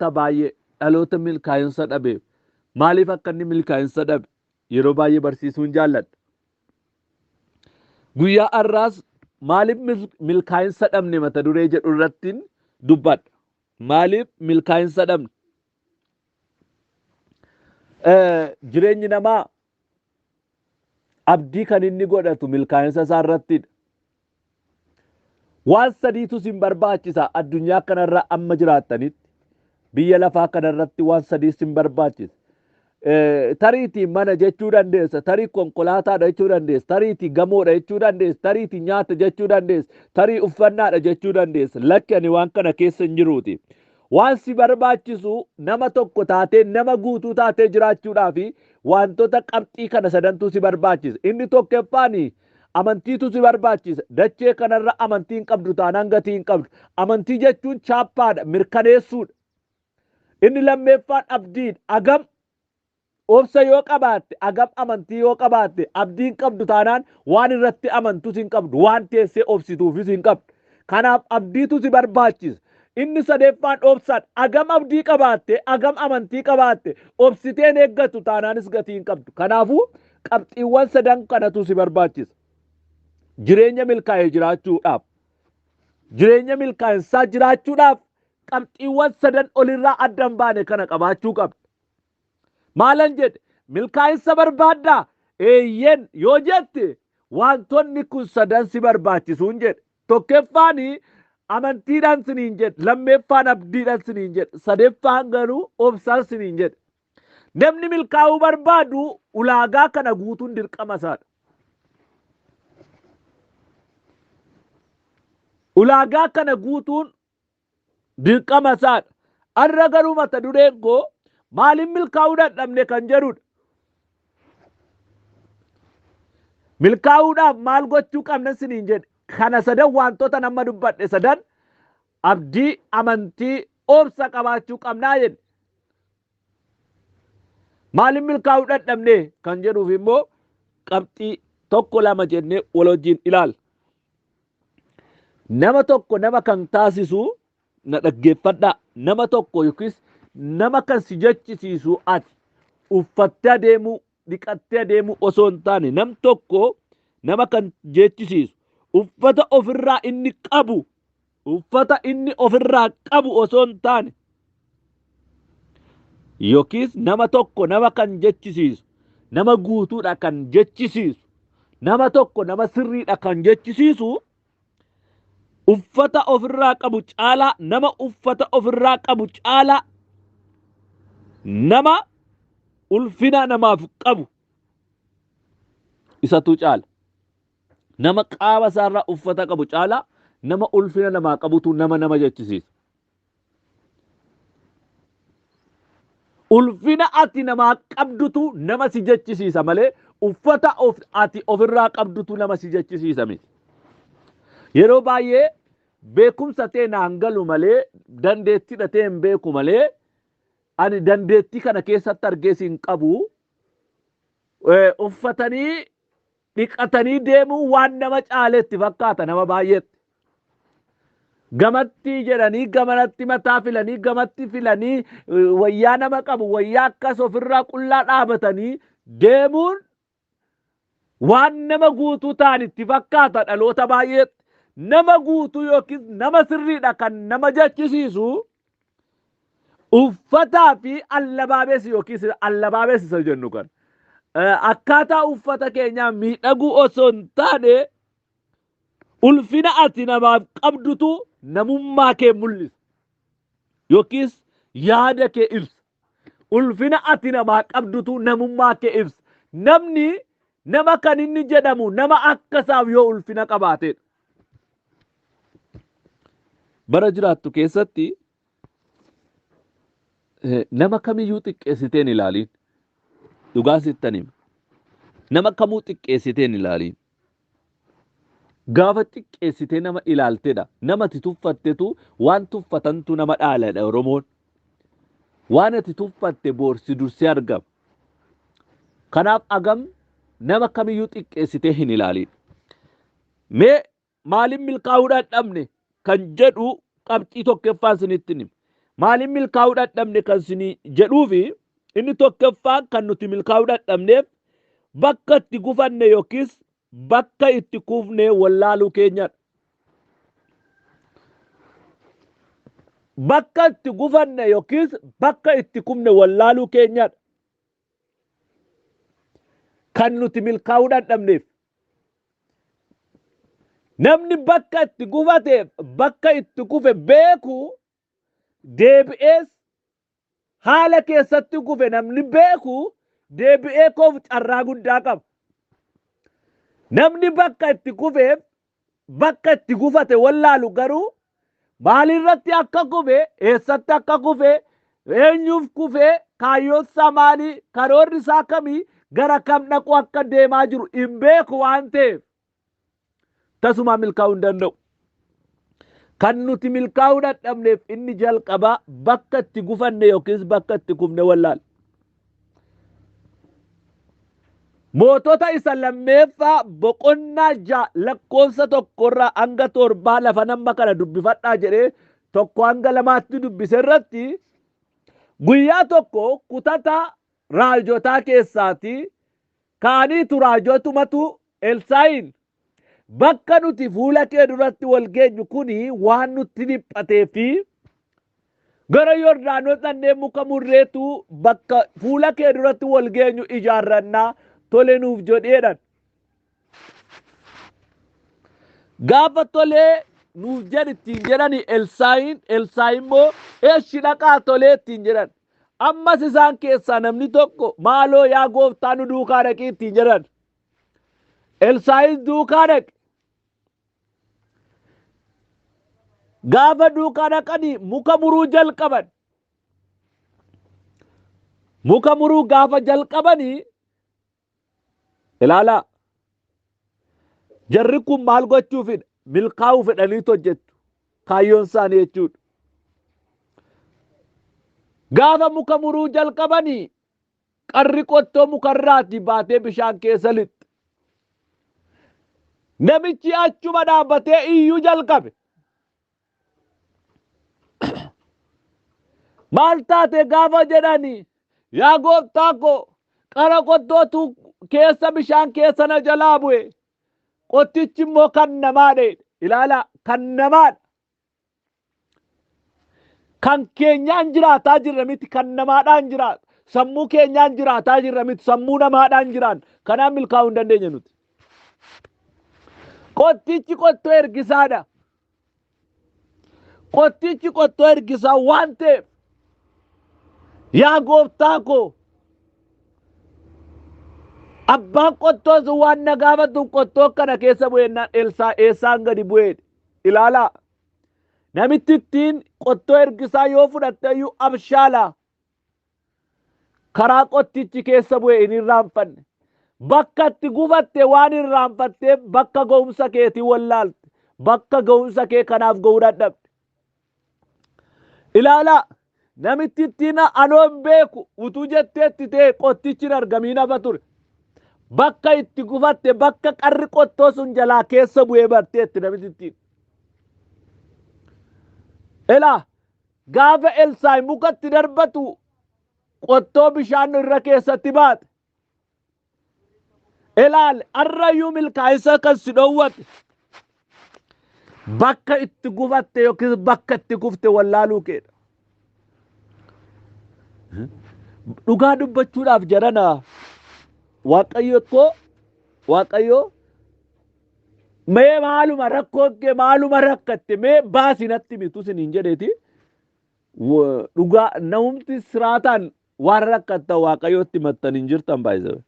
Dhaloota baay'ee dhaloota milkaa'insa dhabeef maaliif akka inni milkaa'insa dhabe yeroo baay'ee barsiisuun jaalladha. Guyyaa har'aas maaliif milkaa'insa dhabne mata duree jedhu irratti dubbadha. Maaliif milkaa'insa dhabne? Jireenyi namaa abdii kan inni godhatu milkaa'insa isaa irrattidha. Waan sadiitu isin barbaachisa addunyaa kanarra amma jiraattanitti. Biyya lafaa kanarratti waan sadii isin barbaachisa. Tariitii mana jechuu dandeessa, tarii konkolaataadha jechuu dandeessa, tariitii gamoodha jechuu dandeessa, tariitii nyaata jechuu dandeessa, tarii uffannaadha jechuu dandeessa. Lakki ani waan kana keessa hin jiruuti. Waan si barbaachisu nama tokko taatee nama guutuu taatee jiraachuudhaaf wantoota qabxii kana sadantuu si barbaachisa. Inni tokkoffaan amantiitu si barbaachisa. Dachee kanarra amantii hin qabdu taanaan gatii hin qabdu. Amantii jechuun chaappaadha, mirkaneessuudha. Inni lammeeffaan abdiidha. Agam obsa yoo qabaatte, agam amantii yoo qabaatte, abdii hin qabdu taanaan waan irratti amantus hin qabdu, waan teessee obsituufis hin qabdu. Kanaaf abdiitu si barbaachisa. Inni sadeeffaan obsaadha. Agam abdii qabaatte, agam amantii qabaatte, obsiteen eeggatu taanaanis gatii hin qabdu. Kanaafuu qabxiiwwan sadan kanatu si barbaachisa. Jireenya milkaa'e jiraachuudhaaf, jireenya milkaa'insaa jiraachuudhaaf qabxiiwwan sadan olirraa adda hin baane kana qabaachuu qabda. Maalan jedhe? Milkaa'insa barbaaddaa? Eeyyeen yoo jette wantoonni kun sadan si barbaachisuun jedhe. Tokkoffaan amantiidhaan siniin jedhe, lammeeffaan abdiidhaan siniin jedhe, sadeeffaan garuu obsaan siniin jedhe. Namni milkaa'uu barbaadu ulaagaa kana guutuun dirqama isaadha. Ulaagaa kana guutuun dirqama isaadha. Har'a garuu mata dureen koo maaliin milkaa'uu dadhabne kan jedhudha. Milkaa'uudhaaf maal gochuu qabna siniin jedhe. Kana sadan wantoota nama dubbadhe sadan abdii, amantii, obsa qabaachuu qabnaa jedhe. Maaliin milkaa'uu dadhabne kan jedhuuf immoo qabxii tokko lama jennee wal wajjin ilaalla. Nama tokko nama kan taasisu na dhaggeeffadhaa. Nama tokko yookiis nama kan si jechisiisu ati uffattee adeemuu, dhiqattee adeemuu osoo hin taane nam tokko nama kan jechisiisu uffata ofirraa inni qabu, uffata inni ofirraa qabu osoo hin taane yookiis nama tokko nama kan jechisiisu, nama guutuudha kan jechisiisu, nama tokko nama sirriidha kan jechisiisu uffata ofirraa qabu caalaa, nama uffata ofirraa qabu caalaa nama ulfina namaaf qabu isatu caala. Nama qaama isaarraa uffata qabu caalaa nama ulfina namaa qabutu nama nama jechisiisa. Ulfina ati namaa qabdutu nama si jechisiisa malee uffata ati ofirraa qabdutu nama si jechisiisa miti. Yeroo baay'ee beekumsa ta'e naan galu malee, dandeettiidha ta'e hin beeku malee, ani dandeettii kana keessatti argees hin qabu. Uffatanii dhiqatanii deemuu waan nama caaletti fakkaata nama baay'eetti. Gamatti jedhanii gamanatti mataa filanii gamatti filanii wayyaa nama qabu wayyaa akkas ofirraa qullaa dhaabatanii deemuun waan nama guutuu ta'an itti fakkaata dhaloota baay'eetti. Nama guutuu yookiis nama sirriidha kan nama jechisiisu uffataa fi allabaabeessi yookiis allabaabeessi isa jennu kan. Akkaataa uffata keenyaa miidhaguu osoo hin taane ulfina ati namaaf qabdutu namummaa kee mul'isa yookiis yaada kee ibsa. Ulfina ati namaa qabdutu namummaa kee ibsa. Namni nama kan inni jedhamu nama akka isaaf yoo ulfina qabaateedha. Bara jiraattu keessatti nama kamiyyuu xiqqeessitee hin ilaaliin. Dhugaa sittan hima. Nama kamuu xiqqeessitee hin ilaaliin. Gaafa xiqqeessitee nama ilaaltedha. Nama ati tuffattetu waan tuffatantu nama dhaaladha Oromoon. Waan ati tuffatte boorsi dursee argama. Kanaaf agam nama kamiyyuu xiqqeessitee hin ilaaliin. Mee maaliin milkaa'uu dadhabne kan jedhu qabxii tokkoffaan isinitti hima. Maaliin milkaa'uu dadhabne kan isinii jedhuufi inni tokkoffaan kan nuti milkaa'uu dadhabneef bakka itti gufanne yookiis bakka itti kufne wallaaluu keenyadha. Bakka itti gufanne yookiis bakka itti kufne wallaaluu keenyadha. Kan nuti milkaa'uu dadhabneef. Namni bakka itti gufateef bakka itti kufe beeku deebi'ees haala keessatti kufe namni beeku deebi'ee koof carraa guddaa qaba. Namni bakka itti kufeef bakka itti gufate wallaalu garuu maalirratti akka kufe, eessatti akka kufe, eenyuuf kufe, kaayyoon isaa maali, karoorri isaa kamii, gara kam dhaqu akka deemaa jiru hin beeku waan ta'eef tasumaa milkaa'uu hin danda'u. Kan nuti milkaa'uu dadhabneef inni jalqabaa bakka itti gufanne yookiis bakka itti kufne wallaala. Mootota isa lammeeffaa boqonnaa 6 lakkoofsa tokkorraa hanga torbaa lafa nama kana dubbifadhaa jedhee tokko hanga lamaatti dubbise irratti guyyaa tokko kutata raajotaa keessaati ka'aniitu raajotumatu Elsaa'iin bakka nuti fuula kee duratti wal geenyu kuni waan nutti dhiphatee fi gara Yordaanos dhannee muka murreetu bakka fuula kee duratti wal geenyu ijaarrannaa tole nuuf jedheedhan. Gaafa tolee nuuf jedhi ittiin jedhani Elsaa'iin, Elsaa'i immoo eeshi dhaqaa tolee ittiin jedhan. Ammas isaan keessaa namni tokko maaloo yaa gooftaa nu duukaa dhaqii ittiin jedhan. Elsaa'is duukaa dhaqe. Gaafa duukaa dhaqanii muka muruu jalqaban. Muka muruu gaafa jalqabanii ilaalaa. Jarri kun maal gochuufidha? Milkaa'uu fedhaniitu hojjettu. Kaayyoon isaanii jechuudha. Gaafa muka muruu jalqabanii qarri qottoo mukarraatii baatee bishaan keessa lixxe. Namichi achuma dhaabbatee iyyuu jalqabe. Maal taate gaafa jedhani yaa gooftaa koo qara qottootu keessa bishaan keessa na jalaa bu'e. Qottichi immoo kan namaadha. Ilaalaa kan namaadha. Kan keenyaan jiraataa jirra miti kan namaadhaan jiraata. Sammuu keenyaan jiraataa jirra miti sammuu namaadhaan jiraan. Kanaaf milkaa'uu hin dandeenye nuti. Qottichi qottoo ergisaadha. Qottichi qottoo ergisaa waan ta'eef yaa gooftaa koo abbaan qottoo sun waan na gaafatu qottoo kana keessa bu'eennaan Elsaa eessaan gadi bu'ee ilaalaa. Namittittiin qottoo ergisaa yoo fudhatte iyyuu abshaala. Karaa qottichi keessa bu'e hin irraanfanne. Bakka itti gufatte waan irraanfatteef bakka ga'umsa keetii wallaalte. Bakka ga'umsa kee kanaaf ga'uu dadhabde. Ilaalaa namittittiin anoo hin beeku utuu jetteetti ta'e qottichi hin argamiin hafa ture. Bakka itti gufatte bakka qarri qottoo sun jalaa keessa bu'ee barteetti namittittiin. Ilaa gaafa Elsaa'i mukatti darbatu qottoo bishaan irra keessatti baate. Ilaal arrayyuu milkaa'insa kan si dhowwate bakka itti gufatte yookiis bakka itti kufte wallaaluu keedha. Dhugaa dubbachuudhaaf jarana Waaqayyo koo Waaqayyo mee maaluma rakkoon kee maaluma rakkatte mee baasi natti mitu siniin jedheeti dhugaa namumti siraataan waan rakkatta Waaqayyootti himattan hin jirtan baay'isee.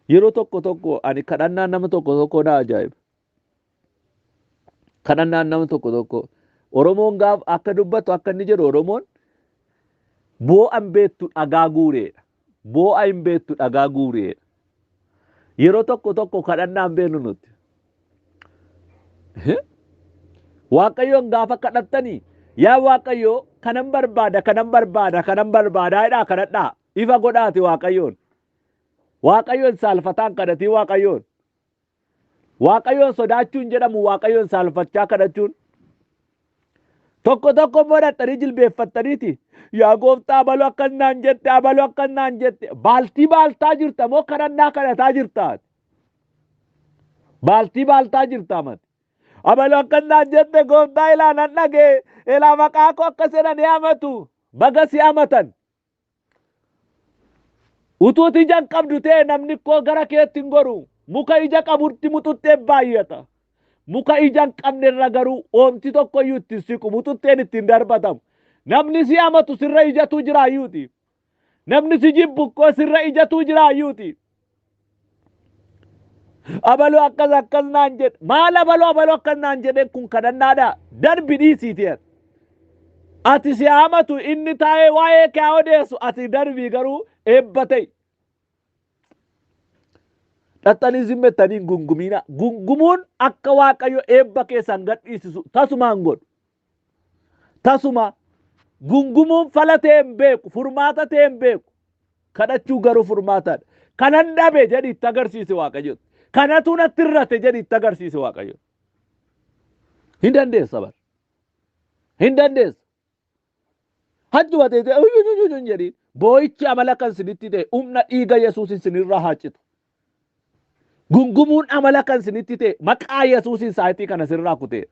Yeroo tokko tokko ani kadhannaan nama tokko tokko na ajaa'iba. Kadhannaan nama tokko tokko Oromoon gaaf akka dubbatu akka inni jedhu Oromoon boo'a hin beektu dhagaa guureedha. Boo'a hin beektu dhagaa guureedha. Yeroo tokko tokko kadhannaa hin beeknu nuti. Waaqayyoon gaafa kadhattanii yaa Waaqayyo kanan barbaada kanan barbaada kanan barbaada jedhaa kadhadhaa. Ifa godhaati Waaqayyoon. Waaqayyoon saalfataan kadhatii Waaqayyoon. Waaqayyoon sodaachuun jedhamu Waaqayyoon saalfachaa kadhachuun. Tokko tokko immoo dhaqxanii jilbeeffattaniiti. Yaa gooftaa abaluu akkas naan jette abaluu akkas naan jette baaltii baaltaa jirta moo kadhannaa kadhataa jirta? Baaltii baaltaa jirta mati. Abaluu akkas naan jette gooftaa ilaa nan dhagee ilaa maqaa koo akkas jedhanii amatu baga si amatan. Utuuti ija hin qabdu ta'e namni koo gara keetti hin goru. Muka ija qabutti muxuxxeen baay'ata. Muka ija hin qabne irra garuu oomti tokko iyyuu itti hin siqu muxuxxeen ittiin darbatamu. Namni si amatu sirra ijatu jiraayyuuti. Namni si jibbu koo sirra ijatu jiraayyuuti. Abaluu akkas akkas naan jedhe. Maal abaluu abaluu akkas naan jedhe kun kadhannaadha. Darbi dhiisiiti ati. Ati si amatu inni taa'ee waa'ee kee haa odeessu ati darbii garuu eebba ta'i. Dhaxxanii zimmettanii hin gungumiina. Gungumuun akka Waaqayyo eebba keessan gadhiisisu tasuma hin godhu. Tasuma gungumuun fala ta'e hin beeku, furmaata ta'e hin beeku. Kadhachuu garuu furmaataadha. Kanan dhabe jedhi itti agarsiisi Waaqayyo. Kanatu natti irrate jedhi itti agarsiisi Waaqayyo. Hin dandeessa bar. Hin dandeessa. Hajjuma teessee uyyuyyuyyuu hin jedhiin. Boo'ichi amala kan sinitti ta'e humna dhiiga Yesuusin sinirraa haa citu. Gungumuun amala kan sinitti ta'e maqaa Yesuusin saayitii kana sirraa kuteera.